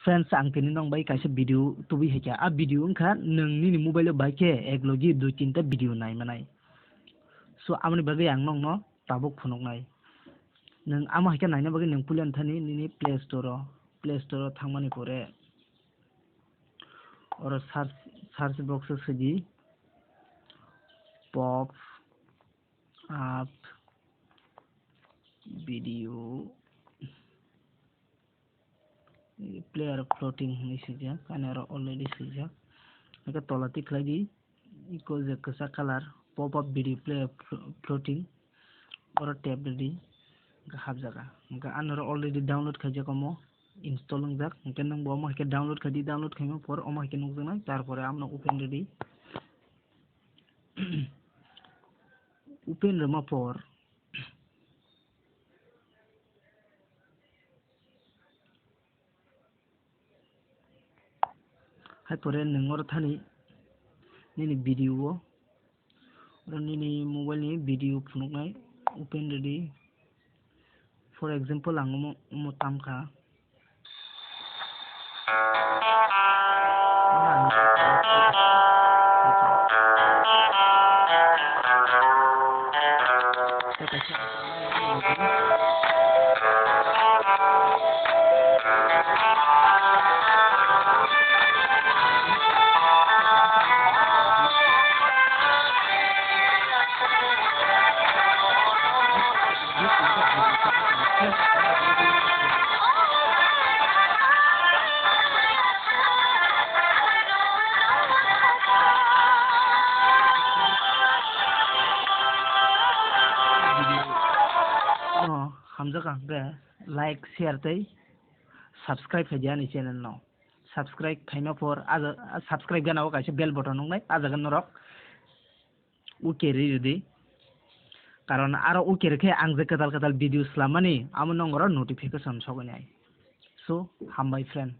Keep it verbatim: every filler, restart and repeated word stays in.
Friends, ang tini nong bai kaisa video tubui hai kha. A video wngkha nwng nini mobile o bai khe ek logi dui tinta video nai manai. So, aboni bagwi ang nongno tabuk phunuknai. Nwng amo hai khe naina bagwi nwng puila thani nini Play Store o, Play Store o thangmani pore oro search, search box o sidi pop up video player floating hinwi swijak, ani oro already swijak. Hwnkhe tola tik khlai di, iko je kwchak colour pop up video player flo-, floating, oro tap rwdi, hwnkhe hapjaga. Hwnkhe ani oro already download khaijak omo, install wngjak. Hwnkhe nwng bo omo hai khe download khai di, download khaima por omo hai khe nukjaknai, tarpore abono open rwdi. Open rwma por hai pore nwng oro thani nini video o, oro nini mobile ni video phunuknai open rwdi. For example, ang omo, omo tamkha. Hamjak ang khe like, share tei subscribe khai di ani channel no. Subscribe khaima por, ah, subscribe gana o kaisa bell button wngnai, ah jaga norok OK rwi rwdi. Karon aro OK rwkhe ang je kwtal kwtal video swlammani, amo nongoro notification sogwi nai. So, hambai friend.